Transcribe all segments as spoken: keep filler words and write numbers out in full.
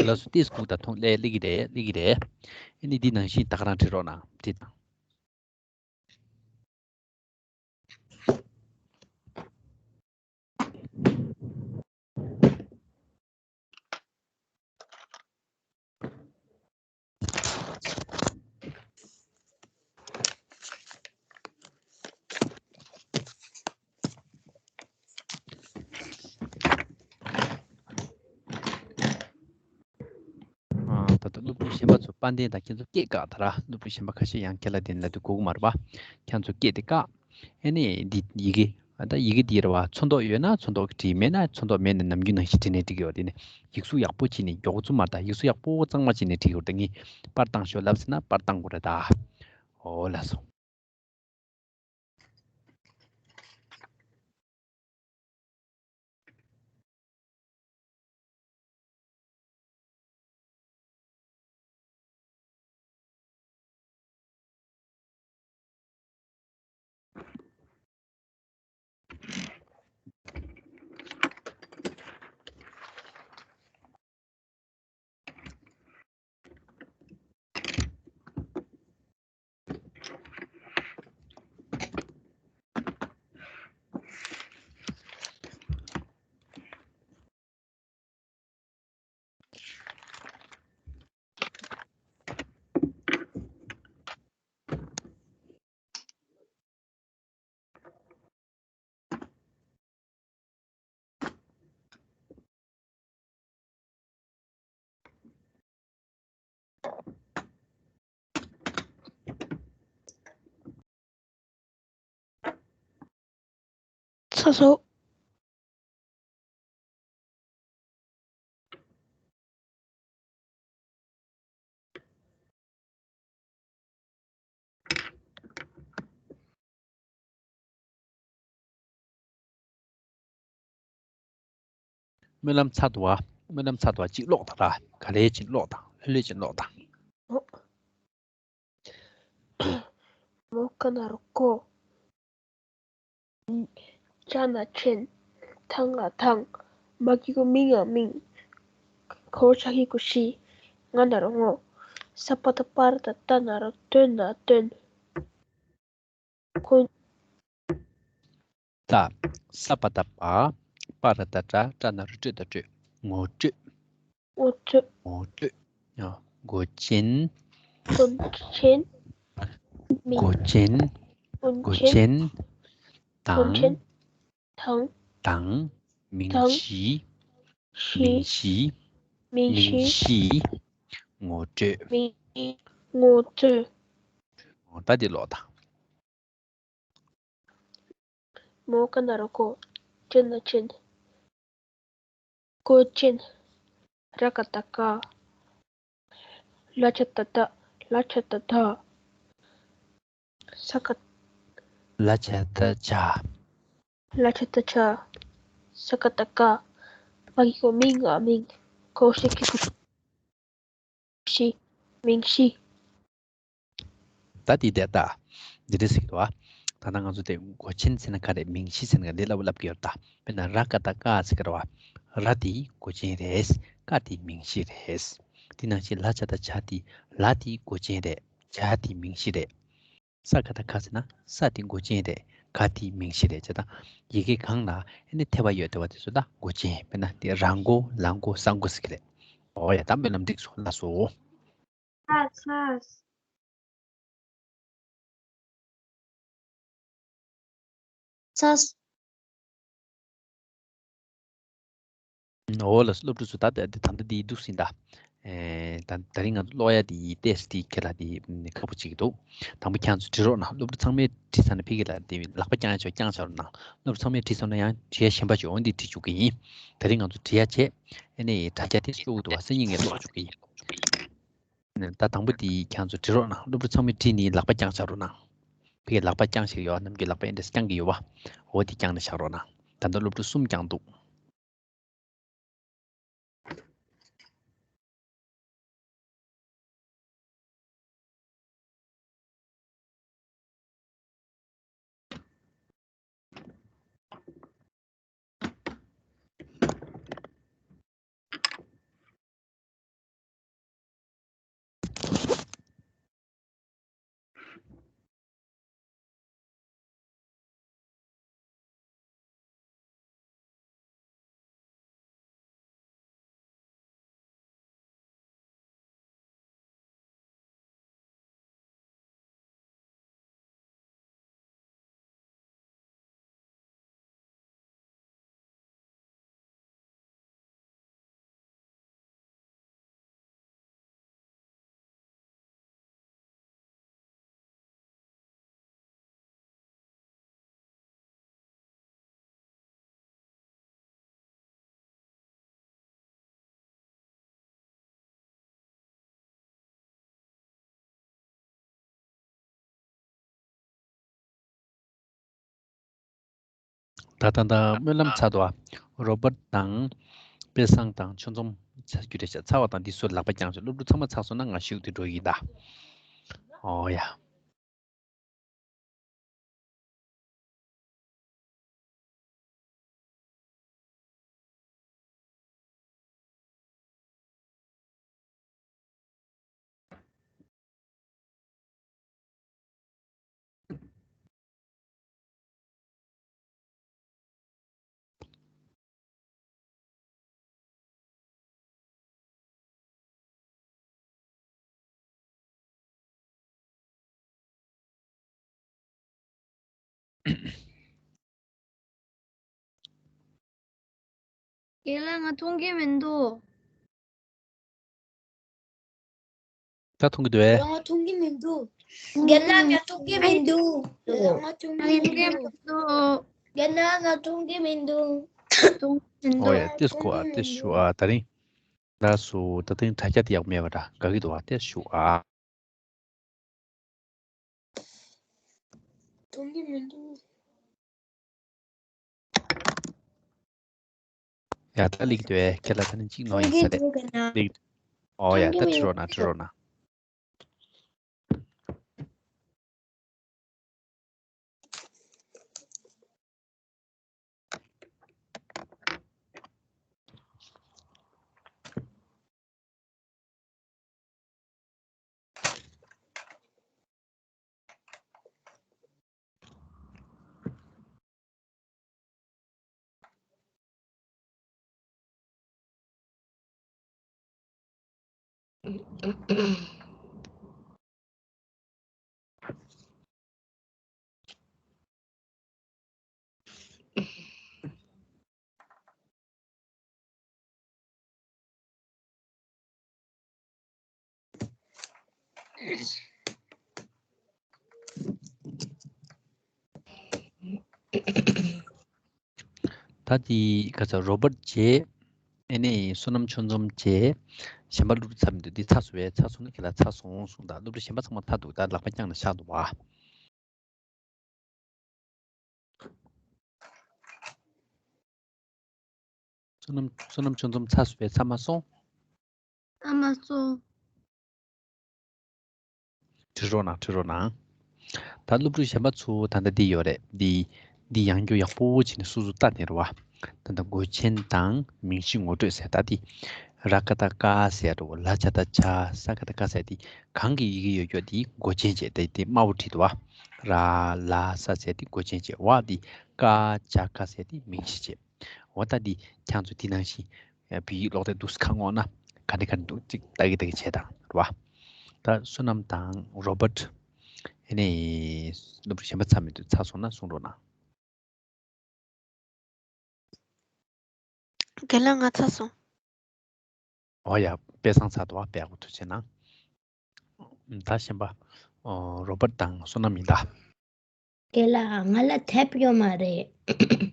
ལགས་སོ། ཏིས་ཁུག་ད་ཐོང་ལེ་ལི་གི་རེད། ལི་གི་རེད། ཨེ་ནི་འདི་ནང་བཞིན་ད་ག་རང་བྲིས་རོགས་གནང་། བྲིས་དང་། ཨ། ད་ལྟ་སློབ་ཕྲུག་གཞན་པ་ཚོ་དཔལ་ལྡན་དང་ཁྱེད་ཚོ་སྐད་བཀག་ད་ར། སློབ་ཕྲུག་གཞན་པ་ཁ་ཤས་ཡང་ཁྱེད་ལ་དེ་ལ་དུ་གོ་གི་མ་རེད་པ། ཁྱེད་ཚོ་སྐད་དེ་བཀག་ཨེ་ནི་འདི་ཡི་གེ། ཨ། ད་ཡི་གེ་འདི་རེད་བ། ཚོན་མདོག་ཡོད་ན་ཚོན་མདོག་གིས་བྲིས། མེད་ན་ཚོན་མདོག་མེད་ནས་ནམ་རྒྱུན་ནང་བཞིན་བྲིས་ནས་འགྲིག་གི་ཡོད། དེ་ནི་ཡིག་གཟུགས་ཡག་པོ་བྱས་ནས། མགྱོགས་པོ་ཙམ་མ་རེད་ད། ཡིག་གཟུགས་ཡག་པོ་གཙང་མ་བྱས་ནས་བྲིས་དགོས་རེད་ད། ངས་པར་བཏང་ཤོག་ལབ་ཟེར་ན་པར་བཏང་དགོས་རེད་ད། འོ་ལགས་སོ། ཚ་སོ། སྨོན་ལམ་ཚར་འདུག་བ། སྨོན་ལམ་ཚར་འདུག་བ། གཅིག་ཀློག་དང་ར། ག་ལེར་གཅིག་ཀློག་དང་། ལྷོད་ལྷོད་གཅིག་ཀློག་དང་། མོ་ཀ་ན་རོ་ཀོ། ཅ་ན་ཅན། ཐ་ང་ཐང་། མ་གི་གུ་མི་ང་མིང་། གོ་ཤ་གི་གུ་ཤི། ང་ན་རོ་ངོ་། ས་པ་ཏ་པ་ར་ཏ་ཏ་ན་རོ་སྟོ་ན་སྟོན། ཀུན། ཏ། ས་པ་ཏ་པ། པ་ར་ཏ་པྲ། པྲ་ན་རོ་སྤྲོ་ད་སྤྲོད། ངོ་སྤྲོད། ངོ་སྤྲོད། ངོ་སྤྲོད། ཡ། མགོ་ཅན། མགོ་ཅན། མིང་། མགོ་ཅན། མགོ་མགོ་ཅན། ཅན། མགོ་དང་། ཅན། དང་། དང་། མིང་དང་། གཞི། གཞི། མིང་གཞི། མིང་མིང་གཞི། གཞི། ངོ་སྤྲོད། མིང་གཞི། ངོ་སྤྲོད། འོ་ད་འདི་ཀློག་དང་། མོ་ཀ་ན་རོ་ཀོ། ཅ་ན་ཅན། ཀོ་ཅན། ར་ཀ་ཏ་ཀ། ལ་ཅ་ཏ་ཏ། ལ་ཅ་ཏ་ཏ། ས་ཀ། ལ་ཅ་ཏ་ཅ། ལ་ཅ་ཏ་ཅ། ས་ཀ་ཏ་ཀ། མ་གི་གུ་མི་ང་མིང་། གོ་ཤ་གི་གུ་ཤི། མིང་གཞི། ད་འདི་དེ་ལྟ། འདི་འདྲ་ཟེར་གྱི་འདུག་བ། ད་ལྟ་ང་ཚོ་དེ་མགོ་ཅན་ཟེར་ན་ག་རེ། མིང་གཞི་ཟེར་ན་ག་རེ་ལབ་ལབ་ཀྱི་ཡོད་ད། དཔེར་ན་ར་ཀ་ཏ་ཀ་ཟེར་གྱི་རེད་བ། ར་དེ་མགོ་ཅན་རེད། ཀ་དེ་མིང་གཞི་རེད། དེ་ནང་བཞིན་ལ་ཅ་ཏ་ཅ་དེ། ལ་དེ་མགོ་ཅན་རེད། ཅ་དེ་མིང་གཞི་རེད། ས་ཀ་ཏ་ཁ་ཟེར་ན་ས་དེ་མགོ་ཅན་རེད། ཁ་དེ་མིང་གཞི་རེད་ཅེས་དང་། ཡི་གེ་གང་ལ་ཨེ་ནི་ཐེ་བ་ཡོད་དེ་བ་དེ་ཚོ་ད་མགོ་ཅན། དཔེར་ན་དེ་ར་མགོ། ལ་མགོ། ས་མགོ་ཟེར་གྱི་རེད། འོ་ཡ། ད་སྨོན་ལམ་འགྲིག་སོང་། ལགས་སོ། ཚ་ཚ། ཚ། འོ་ལགས་སོ། སློབ་ཕྲུག་ཚོ་ད་ད་ད་ལྟ་འདི་འདུག་ཟིན་ད། ཨེ། ད་ད་རིང་ང་ཚོ་ཀློག་ཡ་འདི་ཏོག་ཙམ་འདི་ཁྱེད་ལ་འདི་ཁག་པོ་ཅིག་འདུག་དང་པོ་ཁྱེད་ཚོ་བྲིས་རོགས་གནང་། སློབ་ཕྲུག་ཚང་མས་བྲིས་ཚར་ན་ཕ་གི་ལ་འདི་ལག་པ་བརྐྱང་ཡ་ཆོག་བརྐྱང་བྱ་རོགས་གནང་། སློབ་ཕྲུག་ཚང་མས་བྲིས་ཚར་ན་ཡང་བྲིས་ཡ་གཞན་པ་ཅིག་འོ་འདི་བྲིས་བཅུག་གི་ཡིན། ད་རིང་ང་ཚོ་བྲིས་ཡ་བྱས། ཨེ་ནས་དྲ་རྒྱ་དེ་གསོ་གི་འདུག་བ། སང་ཉིན་ངས་ཀློག་བཅུག་གི་ཡིན། ད་དང་པོ་དེ་ཁྱེད་ཚོ་བྲིས་རོགས་གནང་། སློབ་ཕྲུག་ཚང་མས་བྲིས་ནས་ལག་པ་བརྐྱང་བཞག་རོགས་གནང་། ཕ་གིའི་ལག་པ་བརྐྱང་བཞག་ཡོད། ནམ་རྒྱུན་ལག་པ་ཨེ་འདྲས་བརྐྱང་གི་ཡོད་པ། འོ་དེ་བརྐྱང་ནས་བཞག་རོགས་གནང་། ད་ལྟ་སློབ་ཕྲུག་གསུམ་བརྐྱངས་འདུག་ད་ད་ད་སྨོན་ལམ་ཚར་འདུག་ཨ། རོ་པར་དང་དཔེ་བཟང་དང་ཆོས་འཛོམས་ཚར་རྒྱུ་རེད་ཤག་ཚར་བ་དང་འདི་ཚོ་ལག་པ་བརྐྱངས་ཤག་སློབ་ཕྲུག་ཚང་མ་ཚར་སོང་ན་ང་ཤུགས་དེ་འགྲོ་ཡིན་ད། ཨོ་ཡ། རྒན་ལགས་ང་མཐོང་གི་མི་འདུག་ད་མཐོང་གི་འདུག་ཨེ། ང་མཐོང་གི་མི་འདུག་རྒན་ལགས་ང་མཐོང་གི་མི་འདུག་ང་མཐོང་གི་མི་འདུག་རྒན་ལགས་ང་མཐོང་གི་མི་འདུག་ཨོ་ཡ་ཏེས་ཀོ་ཨ་ཏེས་ཤུ་ཨ་ད་རིང་། ལགས་སོ། ད་ཐེངས་དྲ་རྒྱ་དེ་ཡག་མེད་པ་འདྲ་དགའ་གི་འདུག་བ་ཏེ་ཞུ་ཨ། མཐོང་གི་མི་འདུག་ཡ་ད་ལིག་འདུག་ཨེ་ཁྱེད་ལ་ད་ནི་གཅིག་ནོར་ཡིན་ས་རེད། ལིག་ཨོ་ཡ་ད་ཁྲི་རོགས་གནང་ཁྲི་རོགས་གནང་། ད་དེ་ག་ཚ་རོ་པར་བྱས། ཨེ་ནས་བསོད་ནམས་ཆོས་འཛོམས་བྱས། གཞན་པ་སློབ་ཕྲུག་ཚར་མི་འདུག་འདི་ཚར་སོང་བས་ཚར་སོང་ན་ཁྱེད་ལ་ཚར་སོང་གསུངས་ད་སློབ་ཕྲུག་གཞན་པ་ཚང་མ་ཚར་འདུག་ད་ལག་པ་བརྐྱངས་ནས་བཞག་འདུག་བ། བསོད་ནམས་བསོད་ནམས་ཆོས་འཛོམས་ཚར་སོང་བས་ཚར་མ་སོང་། ཚར་མ་སོང་། ཁྲི་རོགས་གནང་ཁྲི་རོགས་གནང་། ད་སློབ་ཕྲུག་གཞན་པ་ཚོ་ད་ལྟ་འདི་ཡོད་རེད་འདི། འདི་ཡང་བསྐྱར་ཡག་པོ་བྱས་ནས་སོ་སོ་ལྟ་ནས་རེད་བ། ད་ལྟ་མགོ་ཅན་དང་མིང་གཞི་ངོ་སྤྲོད་ཟེར་ད་འདི། ར་ཀ་ད་ཀ་ཟེར་རེད་བ་ལ་ཇ་ད་ཇ་ས་ཀ་ད་ཀ་ཟེར་འདི། གང་གི་ཡི་གེ་ཡོད་ཀྱོག་འདི་མགོ་ཅན་བྱས་ཏེ་འདི་དམར་པོ་བྲིས་འདུག་བ། ར་ལ་ས་ཟེར་འདི་མགོ་ཅན་བྱས་བ་འདི་ཀ་ཇ་ཀ་ཟེར་འདི་མིང་གཞི་བྱས། འོ་ད་འདི་ཁྱང་ཚོ་འདི་ནང་བཞིན། བོད་ཡིག་ཀློག་དེབ་འདུག་སེ་ཁ་སྔོག་ན་ག་འདྲ་ག་འདྲ་འདུག་ཅིག་ལྟ་གི་ལྟ་གི་བྱས་དང་རེད་བ། ད་བསོད་ནམས་དང་རོ་པར། ཨེ་ནས་སློབ་ཕྲུག་གཞན་པ་ཚར་མི་འདུག་ཚར་སོང་ན་གསུང་རོགས་གནང་། རྒན་ལགས་ང་ཚར་སོང་། ཨོ་ཡ་དཔེ་བཟང་ཚར་འདུག་བ་དཔེ་ཡག་པོ་ཐུགས་རྗེ་གནང་། ད་གཞན་པ། ཨོ་རོ་པར་དང་བསོད་ནམས་ཡིན་ད། རྒན་ལགས་ང་ལ་དེབ་ཡོད་མ་རེད།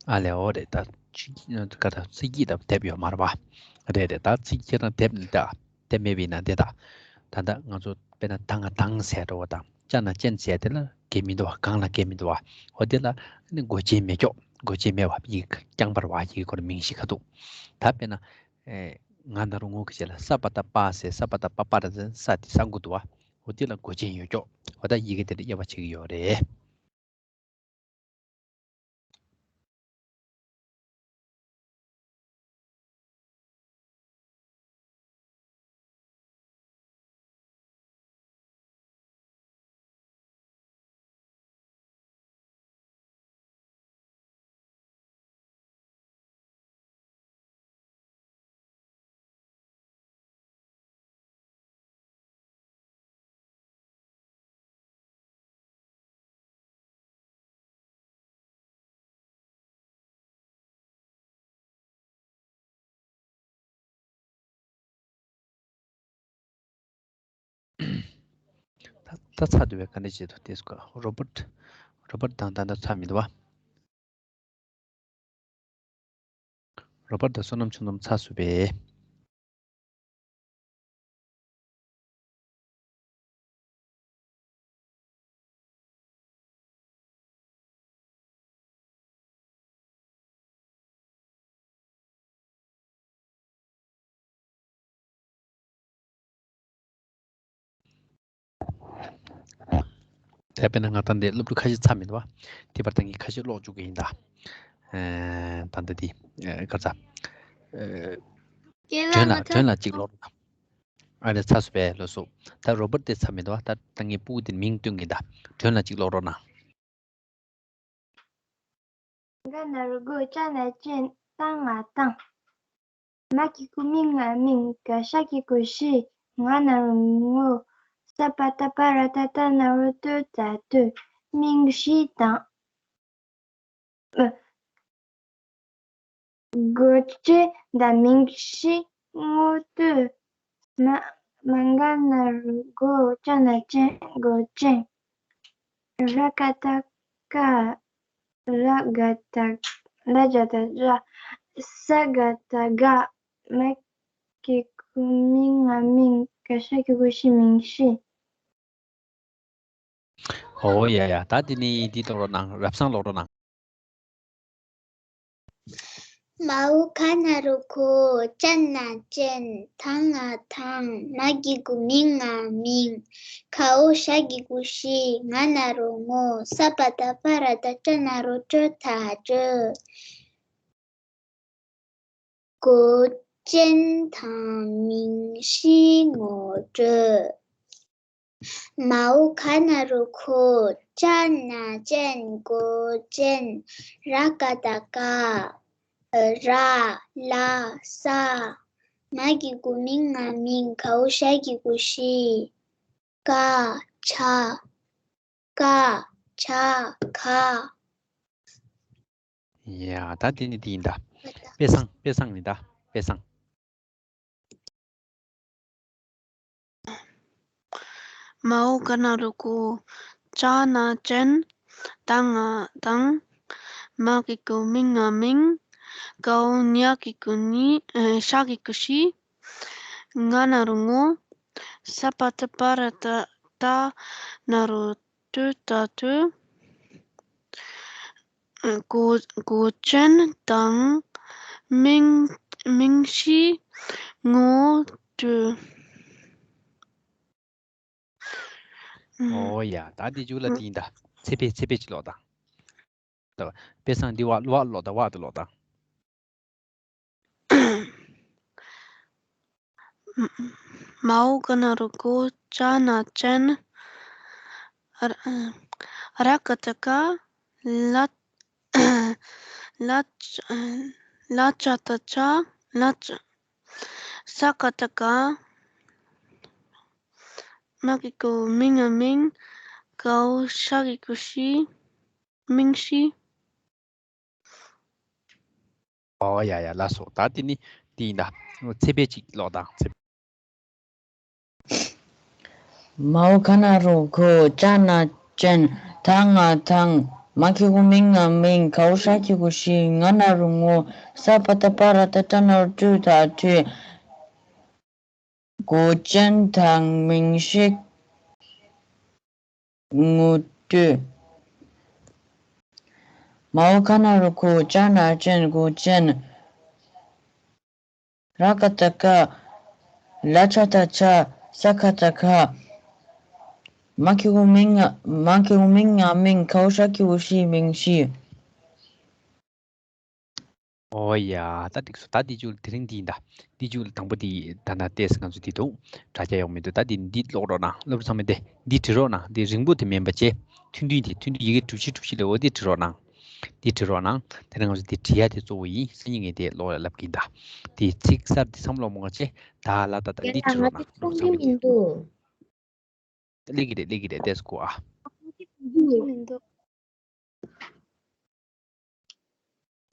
ཨ་ལས་འོ་རེད་ད། ཅི་ག་ད་ཚིག་གི་ད་དེབ་ཡོད་མ་རེད་བ། རེད་རེད་ད་ཚིག་ཁྱེད་རང་དེབ་ནི་ད། དེབ་མེད་པའི་ན་དེ་ད། ད་ད་ང་ཚོ་དཔེར་ན་ད་ང་དང་ཟེར་འགྲོ་བ་དང་ཅ་ན་ཅན་ཟེར་དེ་ལ་གེ་མི་འདུག་བ་གང་ལ་གེ་མི་འདུག་བ། འོ་དེ་ལ་ནི་མགོ་ཅན་མེད་ཀྱོག་མགོ་ཅན་མེད་བ་ཡི་གེ་རྐྱང་པར་བ་ཡི་གེ་ཁོ་ར་མིང་གཞི་ཁ་ཐུག་ད་དཔེར་ན། ང་ན་རོ་ངོ་གི་ཆེད་ལ་ས་པ་ད་པ་ཟེར་ས་པ་ད་པ་པ་ར་ཟེར་ས་དེ་ས་མགོ་འདུག་བ། འོ་དེ་ལ་མགོ་ཅན་ཡོད་ཀྱོག་འོ་ད་ཡི་གེ་དེ་ལ་དབྱེ་བ་ཕྱེ་གི་ཡོད་རེད། ད་ད་ཚར་འདུག་བས་ག་འདྲ་བྱེད་དོ་དེ་སྐོར་རོ་པར། རོ་པར་དང་ད་ལྟ་ཚར་མི་འདུག་བ། རོ་པར་དང་བསོད་ནམས་ཆུང་འཛོམས་ཚར་སོང་བས། ད་དཔེར་ན་ང་ད་འདི་སློབ་ཕྲུག་ཁ་ཤས་ཚར་མི་འདུག་བ། དེ་བར་ད་ངས་ཁ་ཤས་ཀློག་བཅུག་གི་ཡིན་ད། ཨེ། ད་འདི་འདི། ཨེ། ག་ཚ། ཨེ། སྐྱེ་ལ་དྲོན་ལ་མ་ཐག་དྲོན་ལ་གཅིག་ཀློག་རོགས་གནང་། ཨ་ནི་ཚར་སོང་པས་ལགས་སོ། ད་རོ་བར་དེ་ཚར་མི་འདུག་བ། ད་ད་ངས་སྤུ་གུ་དེར་མིང་སྟོན་གི་ཡིན་ད། དྲོན་ལ་གཅིག་ཀློག་རོགས་གནང་། ག་ན་རོ་གོ། ཅ་ན་ཅན། ཏ་ང་དང་། མ་གི་གུ་མི་ང་མིང་། ག་ཤ་གི་གུ་ཤི། ང་ན་རོ་ངོ་། ས་པ་ཏ་པ་ར་ཏ་ཏ་ན་རོ་ཏོ་ཏ་ཏོ། མིང་ཤི་དང་། ཨ། གོ་ཅན་དང་མིང་ཤི། ངོ་སྤྲོད། མ་མ་ག་ན་རོ་གོ། ཅ་ན་ཅན། གོ་ཅན། ར་ག་བཏགས་རྐ། ར་ག་བཏགས་རྐ། ལ་ཇ་བཏགས་ལྕགས། ས་ག་བཏགས་སྐ། མ་གི་གུ་མི་ང་མིང་། ག་ཤ་གི་གུ་ཤི། མིང་ཤི། ཨོ་ཡ་ཡ། ད་དེ་ནི་འདི་ཀློག་རོགས་གནང་། རབ་བཟང་ཀློག་རོགས་གནང་། མའོ་ག་ན་རོ་གོ། ཅ་ན་ཅན། ཐ་ང་ཐང་། མ་གི་གུ་མི་ང་མིང་། གའོ་ཤ་གི་གུ་ཤི། ང་ན་རོ་ངོ་། ས་པ་ཏ་པ་ར་ཏ་ཅ་ན་རོ་ཀྲོ་ཐ་ཀྲོ། གོ་ཅན་དང་མིང་ཤི་ངོ་སྤྲོད། མའོ་ག་ན་རོ་གོ། ཅ་ན་ཅན། གོ་ཅན། ར་ག་བཏགས་རྐ། ར། ལ། ས། མ་གི་གུ་མི་ང་མིང་། གའོ་ཤ་གི་གུ་ཤི། ཀ། ཆ། ཀ། ཆ། ཁ། ཡ། ད་དེ་ནི་དེ་ཡིན་ད། དཔེ་བཟང་། དཔེ་བཟང་ཡིན་ད། དཔེ་བཟང་། མའོ་ག་ན་རོ་གོ། ཅ་ན་ཅན། ཏ་ང་དང་། མ་གི་གུ་མི་ང་མིང་། གའོ་ཉ་གི་གུ་ཉི། ཨ། ཤ་གི་གུ་ཤི། ང་ན་རོ་ངོ། ས་པ་ཏ་པ་ར་ཏ། ཏ་ན་རོ་ཏོ་ཏ་ཏོ། གོ་གོ་ཅན་དང་མིང་མིང་ཤི་ངོ་སྤྲོད། ཨོ་ཡ། ད་འདི་མཇུག་ལ་འདི་ཡིན་ད། ཚེ་འཕེལ། ཚེ་འཕེལ་གྱིས་ཀློག་དང་། ད་དཔེ་བཟང་འདི་བ་བ་ཀློག་དང་། བ་དེ་ཀློག་དང་། མའོ་ག་ན་རོ་གོ། ཅ་ན་ཅན། ར་ག་བཏགས་རྐ། ལ་ལ་ལ་ཇ་བཏགས་ལྕགས། ལ། ས་ག་བཏགས་སྐ། མ་གི་གུ་མི་ང་མིང་། གའོ་ཤ་གི་གུ་ཤི། མིང་ཤི། ཨོ་ཡ་ཡ། ལགས་སོ། ད་དེ་ནི་དེ་ཡིན་ད། ཚེ་འཕེལ་གྱིས་ཀློག་དང་། ཚེ། མའོ་ག་ན་རོ་གོ། ཅ་ན་ཅན། ཐ་ང་ཐང་། མ་གི་གུ་མི་ང་མིང་། གའོ་ཤ་གི་གུ་ཤི། ང་ན་རོ་ངོ། ས་པ་ཏ་པ་ར་ཏ་ཏྲ་ན་རོ་ཏྲུ་ཐ་ཏྲུ། གོ་ཅན་དང་མིང་ཤི་ངོ་སྤྲོད། མའོ་ག་ན་རོ་གོ། ཅ་ན་ཅན། གོ་ཅན། ར་ག་བཏགས་རྐ། ལ་ཇ་བཏགས་ལྕགས། ས་ག་བཏགས་སྐ། མ་གི་གུ་མི་ང་། མ་གི་གུ་མི་ང་མིང་། གའོ་ཤ་གི་གུ་ཤི། མིང་ཤི། ཨོ་ཡ། ད་འགྲིག་སོང་། ད་འདི་མཇུག་དེ་རིང་འདི་ཡིན་ད། འདི་མཇུག་དང་པོ་འདི་ད་ན་ཏེས་ང་ཚོ་འདི་འདུག་དྲ་རྒྱ་ཡོང་མི་འདུག་ད་འདི་འདི་ཀློག་རོགས་གནང་། སློབ་ཕྲུག་ཚང་མས་འདི་འདི་བྲིས་རོགས་གནང་། འདི་རིང་པོ་དེ་མིན་པ་བྱས། ཐུང་ཐུང་དེ། ཐུང་ཐུང་ཡི་གེ་གྲུ་བཞི་གྲུ་བཞི་ལས་འོ་འདི་བྲིས་རོགས་གནང་། འདི་བྲིས་རོགས་གནང་། དེ་ནས་ང་ཚོ་འདི་བྲིས་ཡ་དེ་གཙོ་བོ་ཡིན། སང་ཉིན་ངས་དེ་ཀློག་ཡ་ལབ་ཀྱིན་ད། དེ་ཚིག་གསར་འདི་མཚམས་ལོག་མ་ག་བྱས། ད་ལ་ད་ད་འདི་བྲིས་རོགས་གནང་། སློབ་ཕྲུག་ཚང་མས་འདི། སླེབས་ཀྱི་རེད། སླེབས་ཀྱི་རེད། ཏེས་གོ་ཨ། མི་འདུག་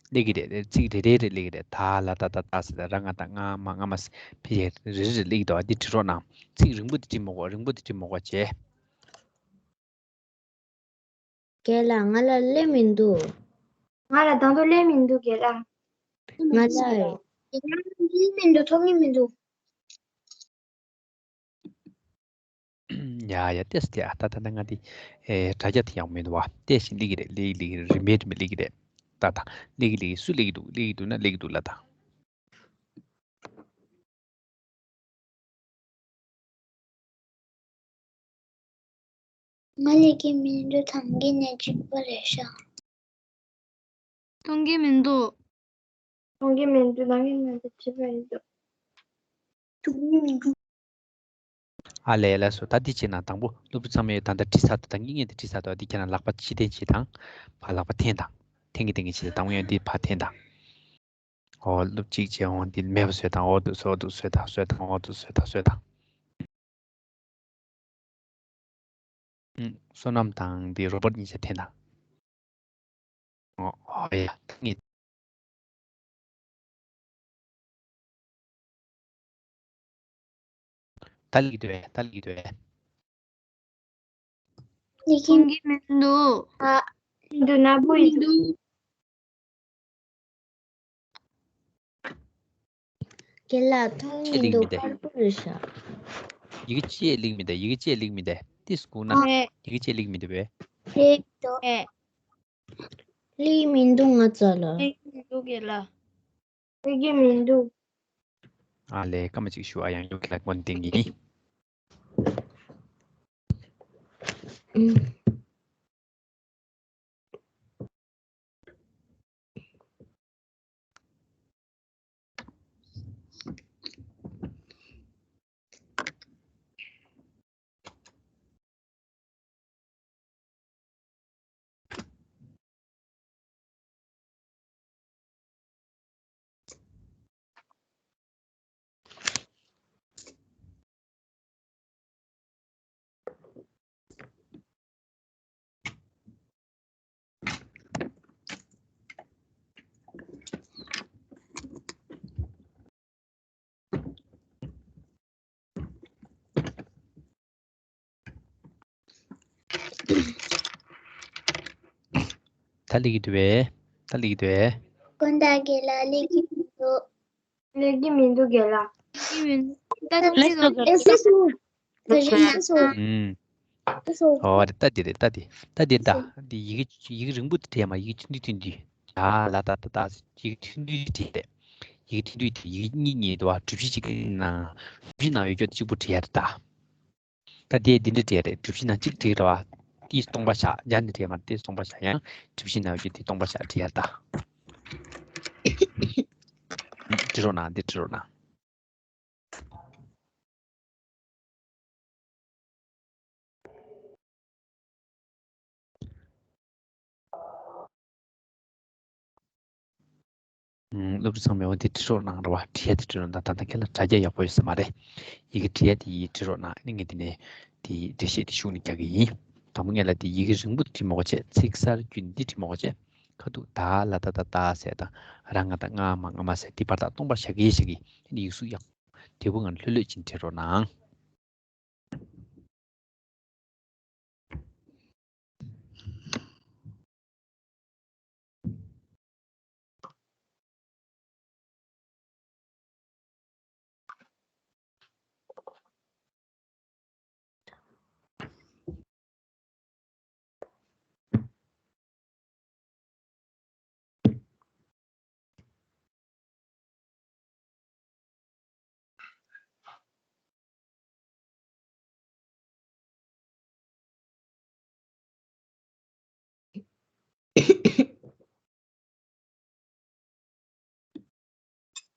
སླེབས་ཀྱི་རེད། ཚིག་རེ་རེ་རེ་སླེབས་ཀྱི་རེད། ད་ལ་ད་ད་ད་ཟེར། ད་ར་ང་ད་ང་མ་ང་མ་ཟེར། ཕི་ཡ་རེ་རེ་རེ་སླེབས་ཀྱི་འདུག་ཨ། འདི་བྲིས་རོགས་གནང་། ཚིག་རིང་པོ་དེ་བྲིས་མ་དགོས། རིང་པོ་དེ་བྲིས་མ་དགོས་བྱས། རྒན་ལགས། ང་ལ་སླེབས་མི་འདུག་ང་ལ་དང་དུ་སླེབས་མི་འདུག་རྒན་ལགས། ང་ལ། རྒན་ལགས་སླེབས་མི་འདུག་ཐོབ་ཀྱི་མི་འདུག་ཡ་ཡ། ཏེས་ཏེ་ཨ། ད་ད་ད་ང་འདི་ཨེ་དྲ་རྒྱ་དེ་ཡག་མི་འདུག་བ། ཏེས་ཤིག་སླེབས་ཀྱི་རེད། སླེབས་སླེབས་རིམ་པས་རིམ་པས་སླེབས་ཀྱི་རེད། ད་ད་སླེབས་ཀྱི་སླེབས་ཀྱི། སུ་སླེབས་ཀྱི་འདུག་སླེབས་ཀྱི་འདུག་ན་སླེབས་ཀྱི་འདུག་ལ་ད། ང་ལས་ཀྱི་མི་འདུག་ཐང་གི་ནས་གཅིག་པ་རེད་ཤག་མཐོང་གི་མི་འདུག་མཐོང་གི་མི་འདུག་ནང་གི་ནང་དུ་བྲིས་པ་ཡིན་འདུག་མཐོང་གི་མི་འདུག་ཨ་ལས་ལགས་སོ། ད་འདི་བྱས་ན་དང་པོ་སློབ་ཕྲུག་ཚང་མས་ད་ལྟ་བྲིས་ཚར་འདུག་ད་ངེད་ངེད་དུ་བྲིས་ཚར་འདུག་འདི་ཁྱེད་རང་ལག་པ་ཕྱི་འཐེན་བྱེད་དང་། ཕར་ལག་པ་འཐེན་དང་། འཐེན་གྱི་འཐེན་གྱི་བྱེད་དང་། དང་པོ་ཡང་འདི་ཕར་འཐེན་དང་། ཨོ་སློབ་གཅིག་བྱས་འོང་འདི་མེད་པ་བཟོས་དང་། ཨོ་འདུག་སེ་འདུག་སེ་དང་བཟོས་དང་། ཨོ་འདུག་སེ་དང་བཟོས་དང་། ཨུམ། བསོད་ནམས་དང་འདི་རོ་པོར་གཉིས་ཆ་འཐེན་དང་། ཨོ་ཨོ་ཡ་ད་ངེད། ད་ལིག་དུ་བས་ད་ལིག་དུ་བས། ལིག་གི་མི་འདུག་ཨ། འདུག་ན་བུ་ཡི་འདུག་རྒན་ལགས་མཐོང་ཅེས་མི་ལིག་འདུག་མི་འདུག་དཀར་པོ་རེད་ཤག་ཡི་གེ་ཅེས་ལིག་མི་འདུག་ཡི་གེ་ཅེས་ལིག་མི་འདུག་ཏིས་སྒུག་ན། ཡི་གེ་ཅེས་ལིག་མི་འདུག་པས། རེད་འདུག་ལིག་མི་འདུག་ང་ཚོ་ལ། ལིག་མི་འདུག་རྒན་ལགས། ལིག་གི་མི་འདུག་ཨ་ལས་སྐར་མ་གཅིག་ཞུ་ཨ། ཡང་ཡོད་ཀྱི་ལ་ཀོན་ཏིང་ཡིན། ད་ལིག་གི་འདུག་པས། ད་ལིག་གི་འདུག་པས། དཀོན་མཆོག་རྒན་ལགས་ལིག་གི་མི་འདུག་ལིག་གི་མི་འདུག་རྒན་ལགས། ལིག་གི་མི་འདུག་ད་ལིག་གི་འདུག་ལིག་གི་འདུག་ཨུམ། ཨོ་རེད། ད་འདི་རེད། ད་འདི་ད་འདི་ད་འདི་ཡི་གེ་ཡི་གེ་རིང་པོ་དེ་བྲིས་མ། ཡི་གེ་ཐུང་དུ་ཐུང་དུ། ད་ལ་ད་ད་ད་ཡི་གེ་ཐུང་དུ་བྲིས་རེད། ཡི་གེ་ཐུང་དུ་དེ་ཡི་གེ་གཉིས་གཉིས་འདུག་བ། གྲུ་བཞི་གཅིག་གི་ནང་གྲུ་བཞི་ནང་ཡོད་རྒྱུ་དེ་གཅིག་པུ་བྲིས་ཡ་རེད་ད། ད་དེ་འདི་འདྲ་བྲིས་རེད། གྲུ་བཞི་ནང་གཅིག་བྲིས་རེད་བ། དེ་སྟོང་པ་བཞག་རྒྱ་ནི་བྲིས་མ་རེད། དེ་སྟོང་པ་བཞག་ཡང་གྲུ་བཞི་ནང་ཡོད་རྒྱུ་དེ་སྟོང་པ་བཞག་བྲིས་ཡ་ད། བྲིས་རོགས་གནང་། འདི་བྲིས་རོགས་གནང་། ཨུམ། སློབ་ཕྲུག་ཚང་མས་འོ་དེ་བྲིས་རོགས་གནང་ར་བ། བྲིས་ཡ་དེ་བྲིས་རོགས་གནང་། ད་ལྟ་ཁྱེད་ལ་དྲ་རྒྱ་ཡག་པོ་ཡོད་ས་མ་རེད། ཡི་གེ་བྲིས་ཡ་དེ་ཡི་བྲིས་རོགས་གནང་། ཨ་ནི་ངས་དེ་ནས་དེ་འགྲེལ་བཤད་དེ་ཤུགས་ནས་རྒྱག་གི་ཡིན། དང་པོ་ངས་ལ་དེ་ཡི་གེ་རིང་པོ་བྲིས་མ་དགོས་བྱས། ཚིག་གསར་རྒྱུན་འདི་བྲིས་མ་དགོས་བྱས། ཁ་ཐུག་ད་ལ་ད་ད་ད་ཟེར་དང་། ར་ང་ད་ང་མ་ང་མ་ཟེར། དེ་བར་ཐག་སྟོང་པར་བཞག་གི་བཞག་གི་ཨ་ནི་ཡིག་གཟུགས་ཡག་པོ་དེ་བོ་ང་ལྷོད་ལྷོད་ཅིག་བྲིས་རོགས་གནང་།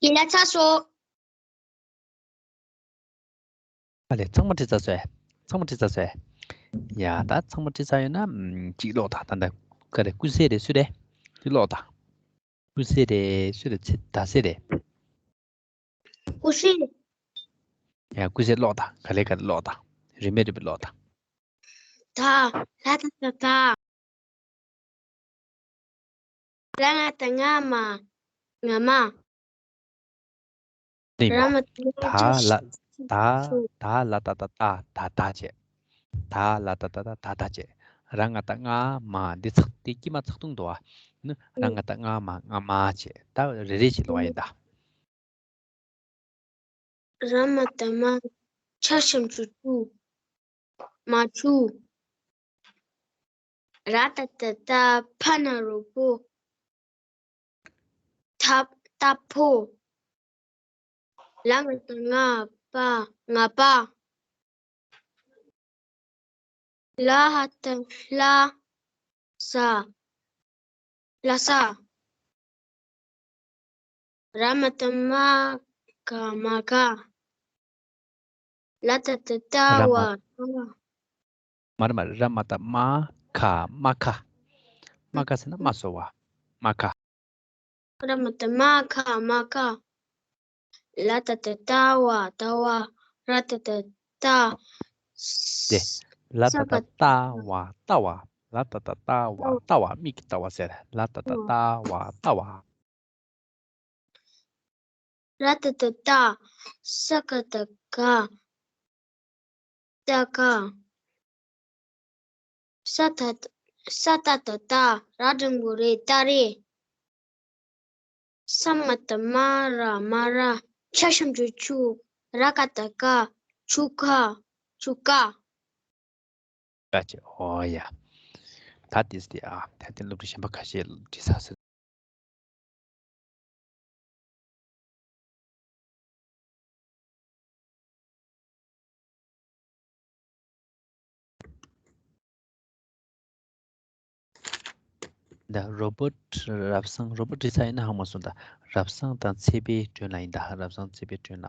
ཡིན་ན་ཚར་སོང་། ཨ་ལས། ཚང་མ་བྲིས་ཚར་སོང་ཨེ། ཚང་མ་བྲིས་ཚར་སོང་ཨེ། ཡ་ད་ཚང་མ་བྲིས་ཚར་ཡོད་ན་ཨམ་གཅིག་ཀློག་དང་། ད་ད་ག་རེ། ཀུན་གསལ་རེད། སུ་རེད། གཅིག་ཀློག་དང་། ཀུན་གསལ་རེད། སུ་རེད། ཚེ་ད་གསལ་རེད། ཀུན་གསལ། ཡ་ཀུན་གསལ་ཀློག་དང་། ག་ལེ་ག་ལེ་ཀློག་དང་། རིན་མེད་རིན་པོ་ཀློག་དང་། ད་ལ་ད་ད་ད། ར་ང་ད་ང་མ་ང་མ། ནི་ར་མ་ད་ད་ལ་ད་ད་ལ་ད་ད་ད་ད་ད་བྱས། ད་ལ་ད་ད་ད་ད་ད་བྱས། ར་ང་ད་ང་མ། འདི་ཚག་འདི་དཀྱིལ་མ་ཚག་ཐུང་འདུག་ཨ། ནི་ར་ང་ད་ང་མ་ང་མ་བྱས། ད་རེ་རེ་བྱས་ཀློག་ཡིན་ད། ར་མ་ད་མ། ཆ་ཞབས་ཀྱུ་ཆུ། མ་ཆུ། ར་ཏ་ཏ་རྟ། ཕ་ན་རོ་པོ། ཐ་རྟ་ཕོ། ལ་ང་ད་ལྔ་པ། ལྔ་པ། ལ་ཧ་ཏ་ལྷ་ས། ལྷ་ས། ར་མ་ཏ་རྨ་ག་རྨ་ཁ། ལ་ཏ་ཏ་རྟ་ར་མ་བ་རྟ་བ། མ་རེད་མ་རེད། ར་མ་ཏ་རྨ་ག་རྨ་ཁ། རྨ་ཁ་ཟེར་ན་རྨ་སོ་བ། རྨ་ཁ། ར་མ་ཏ་རྨ་ག་རྨ་ཁ། ལ་ཏ་ཏ་རྟ་བ་རྟ་བ། ར་ཏ་ཏ་རྟ། དེ། ལ་ཏ་ཏ་རྟ་བ་རྟ་བ། ལ་ཏ་ཏ་རྟ་བ་རྟ་བ། མིག་གི་རྟ་བ་ཟེར། ལ་ཏ་ཏ་རྟ་བ་རྟ་བ། ར་ཏ་ཏ་རྟ། ས་ཀ་ཏ་སྐ། སྐ། ས་ཏ་ས་ཏ་ཏ་སྟག། ར་འགྲེང་བུ་རེ། སྟག་རེད། ས་མ་ཏ་སྨ་ར་སྨ་ར། ཆ་ཞབས་ཀྱུ་ཆུ། ར་ཀ་ཏ་སྐ། ཆུ་སྐ། ཆུ་སྐ། ལ་ཅེ། ཨོ་ཡ། ད་དེས་དེ་ཨ། ད་དེ་སློབ་ཕྲུག་གཞན་པ་ཁ་ཤས་འདྲི་ས་ཟེར། ད་རོ་བོ་ཊི་རབ་བཟང་། རོ་བོ་ཊི་འདྲི་ས་ཡིན་ན་ཧ་མ་སོང་། ད་རབ་བཟང་དང་ཚེ་འཕེལ་སྒྲོན་ལ་ཡིན། ད་རབ་བཟང་ཚེ་འཕེལ་སྒྲོན་ལ།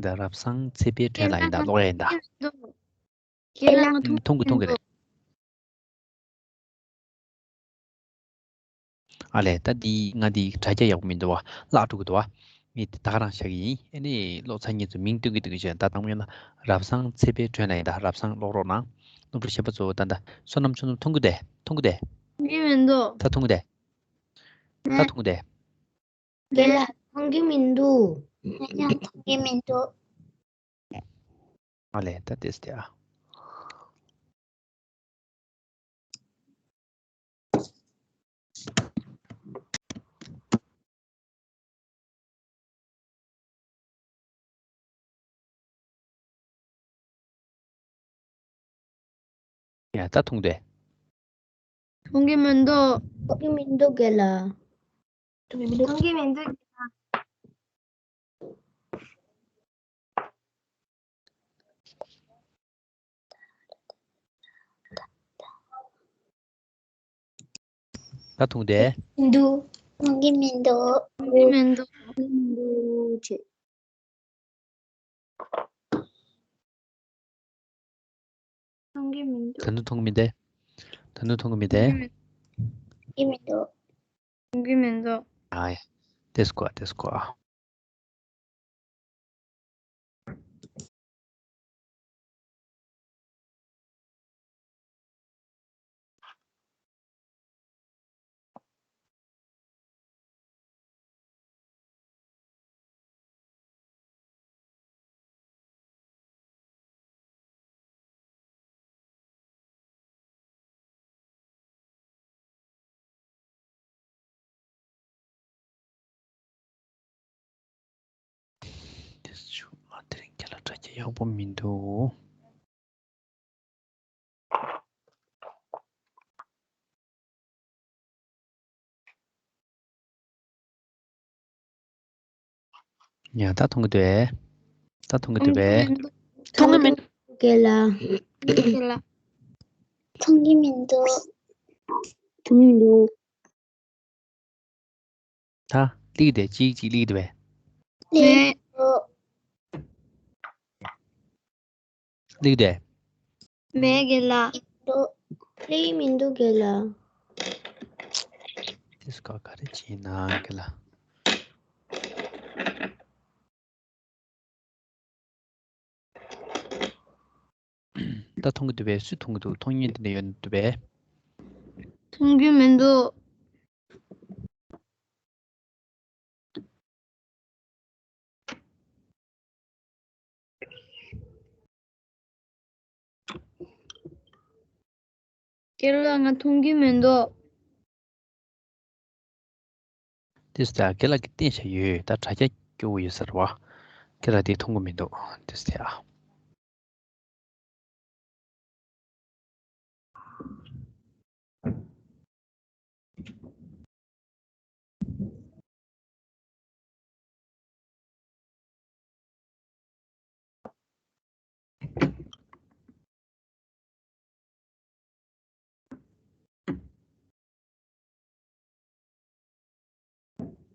ད་རབ་བཟང་ཚེ་འཕེལ་སྒྲོན་ལ་ཡིན། ད་ཀློག་ཡ་ཡིན། ད་ཁྱེད་རང་མཐོང་གི་མཐོང་གི་རེད། ཨ་ལས། ད་འདི་ང་འདི་དྲ་རྒྱ་ཡག་པོ་མི་འདུག་བ། བརླག་འགྲོ་གི་འདུག་བ། ངས་འདི་ད་ག་རང་བཞག་གི་ཡིན། ཨ་ནི་ཀློག་ཚར་མཁན་ཚོ་མིང་སྟོན་གི་འདུག་གི་བྱས། ད་དང་པོ་ཡིན་ན་རབ་བཟང་ཚེ་འཕེལ་སྒྲོན་ལ་ཡིན། ད་རབ་བཟང་ཀློག་རོགས་གནང་། སློབ་ཕྲུག་གཞན་པ་ཚོ། ད་ད་བསོད་ནམས་ཆོས་འཛོམས་མཐོང་གི་འདུག་མཐོང་གི་འདུག་མཐོང་གི་མི་འདུག་ད་མཐོང་གི་འདུག་ད་མཐོང་གི་འདུག་རྒན་ལགས་མཐོང་གི་མི་འདུག་ང་ཡང་མཐོང་གི་མི་འདུག་ཨ་ལས། ད་དེས་དེ་ཨ། ཡ། ད་མཐོང་དེ། མཐོང་གི་མི་འདུག་མཐོང་གི་མི་འདུག་རྒན་ལགས། མཐོང་གི་མི་འདུག་མཐོང་གི་མི་འདུག་ད་མཐོང་དེ། འདུག་མཐོང་གི་མི་འདུག་མཐོང་གི་མི་འདུག་མཐོང་གི་མི་འདུག་མཐོང་གི་མི་འདུག་ད་ནུ་མཐོང་གི་མི་འདུག་ད་ནུ་མཐོང་གི་མི་འདུག་མཐོང་གི་མི་འདུག་མཐོང་གི་མི་འདུག་ཨ་ཡ། དེ་སྐོར་དེ་སྐོར། དེ་ཚོ་ཨ། དེ་རིང་ཁྱེད་ལ་དྲ་རྒྱ་ཡག་པོ་མི་འདུག་ཡ། ད་མཐོང་གི་འདུག་ཨེ། ད་མཐོང་གི་འདུག་པས། མཐོང་གི་མི་འདུག་རྒན་ལགས། རྒན་ལགས། མཐོང་གི་མི་འདུག་མཐོང་གི་མི་འདུག་ད་ལིག་དེ་གཅིག་གཅིག་ལིག་དེ་བས། ལིག་འདུག་ལིག་དེ། མེད་རྒན་ལགས། འདུག་ལིག་མི་འདུག་རྒན་ལགས། དེ་སྐོར་ག་རེ་བྱས་ན་རྒན་ལགས། ད་མཐོང་གི་འདུག་པས། སུས་མཐོང་གི་འདུག་མཐོང་མཁན་དེ་འདྲ་ཡོད་འདུག་པས། མཐོང་གི་མི་འདུག་རྒན་ལགས་ང་མཐོང་གི་མི་འདུག་དེ་ཚོ་ད་རྒན་ལགས་ཀྱིས་བསྟན་བཞག་ཡོད། ད་དྲ་རྒྱ་སྐྱོ་བོ་ཡོད་ས་རེད་བ། རྒན་ལགས་དེ་མཐོང་གི་མི་འདུག་དེ་ཚོ་དེ་ཨ།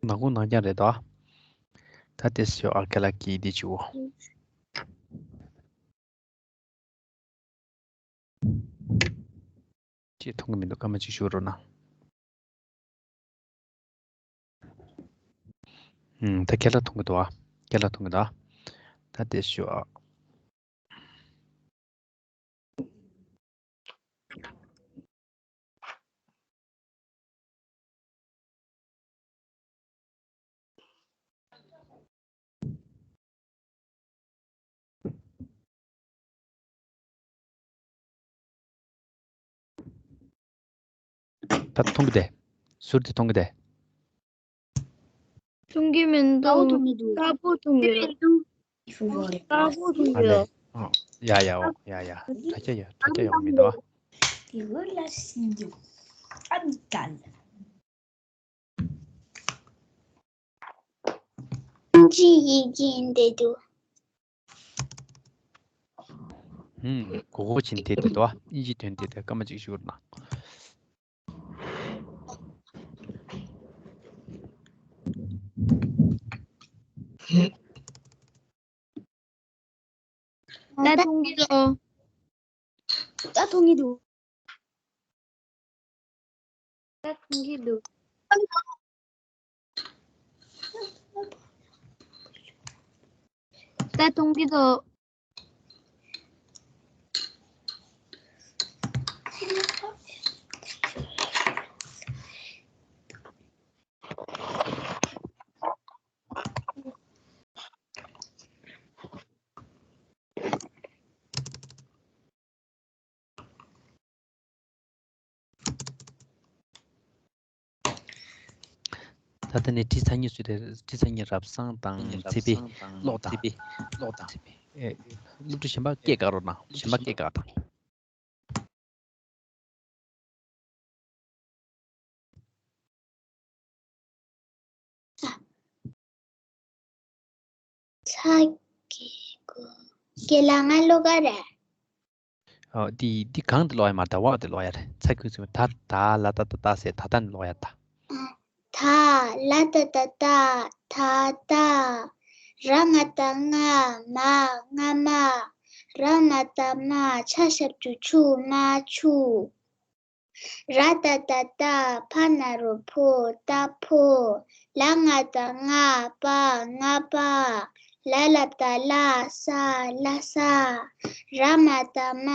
ནག་ཁུང་ནག་རྐྱང་རེད་དོ། ད་དེ་ཤོག་ཨ། ཁ་ལག་གིས་འདི་བྱེད་འོ། ཅིག་མཐོང་གི་མི་འདུག་སྐར་མ་གཅིག་ཞུ་རོགས་གནང་། ཨུམ། ད་ཁ་ལག་མཐོང་གི་འདུག་ཨ། ཁ་ལག་མཐོང་གི་འདུག་ཨ། ད་དེ་ཤོག་ཨ། ད་མཐོང་གི་དེ། ཟུར་དེ་མཐོང་གི་དེ། མཐོང་གི་མི་འདུག་དཀར་པོ་མཐོང་གི་འདུག་དཀར་པོ་མཐོང་གི་འདུག་དཀར་པོ་མཐོང་གི་འདུག་དཀར་པོ་མཐོང་གི་འདུག་ཨ་ལེ། ཨ། ཡ་ཡ། འོ་ཡ་ཡ། དྲ་རྒྱ་ཡ། དྲ་རྒྱ་ཡོང་མི་འདུག་ཨ། ཅི་ཡི་གེ་འདི་འདུག་ཧུམ། གོ་གོ་ཅིན་དེ་དེ་དོ། ཨིན་ཇི་དོན་དེ་དེ་སྐར་མ་གཅིག་ཞུ་རོགས་གནང་། ད་མཐོང་གི་འདུག་ད་མཐོང་གི་འདུག་ད་མཐོང་གི་འདུག་ད་མཐོང་གི་འདུག་ད་ལྟ་ནས་བྲིས་ཚར་མཁན་ཚོས་དེ། བྲིས་ཚར་མཁན་རབ་གསང་དང་ཚེ་འཕེལ། ཀློག་དང་། ཚེ་འཕེལ། ཀློག་དང་། ཚེ་འཕེལ། ཨེ། སློབ་ཕྲུག་གཞན་པ་སྐད་བཀག་རོགས་གནང་། གཞན་པ་སྐད་བཀག་དང་། ཚ་གི་གུ། ཁྱེད་ལ་ང་ཀློག་ག་རེད། ཨོ། འདི་འདི་གང་དུ་ཀློག་ཡ་མ་རེད། ད་བ་དེ་ཀློག་ཡ་རེད། ཚ་གི་གུ་ཚུ་ད་ད་ལ་ད་ད་ད་ཟེར། ད་ད་ནི་ཀློག་ཡ་ད། ད་ལ་ད་ད་ད་ད་ད། ར་ང་བཏགས་རྔ། མ། རྔ་མ། ར་མ་བཏགས་རྨ། ཆ་ཞབས་ཀྱུ་ཆུ། རྨ་ཆུ། ར་ཏ་བཏགས་རྟ། ཕ་ན་རོ་ཕོ། རྟ་ཕོ། ལ་ང་བཏགས་ལྔ། པ། རྔ་པ། ལ་ལ་བཏགས་ལ། ས། ལ་ས། ར་མ་བཏགས་རྨ།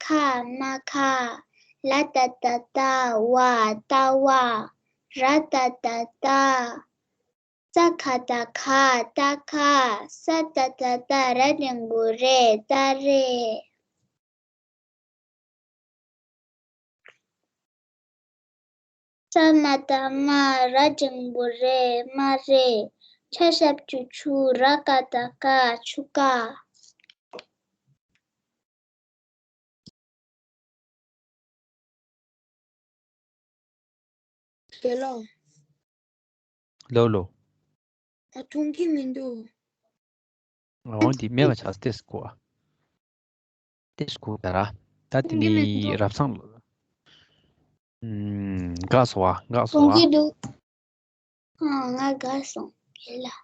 ཁ། རྨ་ཁ། ལ་ཏ་བཏགས་ལྟ། བ། ལྟ་བ། ར་ཏ་བཏགས་རྟ། ཙ་ཁ་བཏགས་ཁ། རྟ་ཁ། ས་ཏ་བཏགས་སྟ། ར་འགྲེང་བུ་རེ། རྟ་རེ། ས་མ་བཏགས་སྨ། ར་འགྲེང་བུ་རེ། སྨ་རེ། ཆ་ཞབས་ཀྱུ་ཆུ། ར་ཀ་བཏགས་རྐ། ཆུ་རྐ། རྒན་ལགས། ལོ་ལོ། ད་མཐོང་གི་མི་འདུག་འོ་འདི་མེད་པ་ཆགས་ཏེ་སྐུ། ཏེ་སྐུ་ད་ར། ད་དེ་མཐོང་གི་མི་ནི་འདུག་རབ་སང་ལོ། ཨུམ། འགག་སོང་བ། འགག་སོང་བ། མཐོང་གི་འདུག་ཨ། ང་འགག་སོང་། རྒན་ལགས།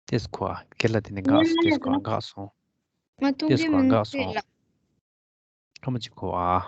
ཏེ་སྐུ། ཁྱེད་ལ་དེ་ནི་འགག་སོང་། ཏེ་སྐུ། འགག་སོང་། ང་མཐོང་གི་མི་འདུག་ལགས། ཁ་མ་ཅིག་གོ་ཨ།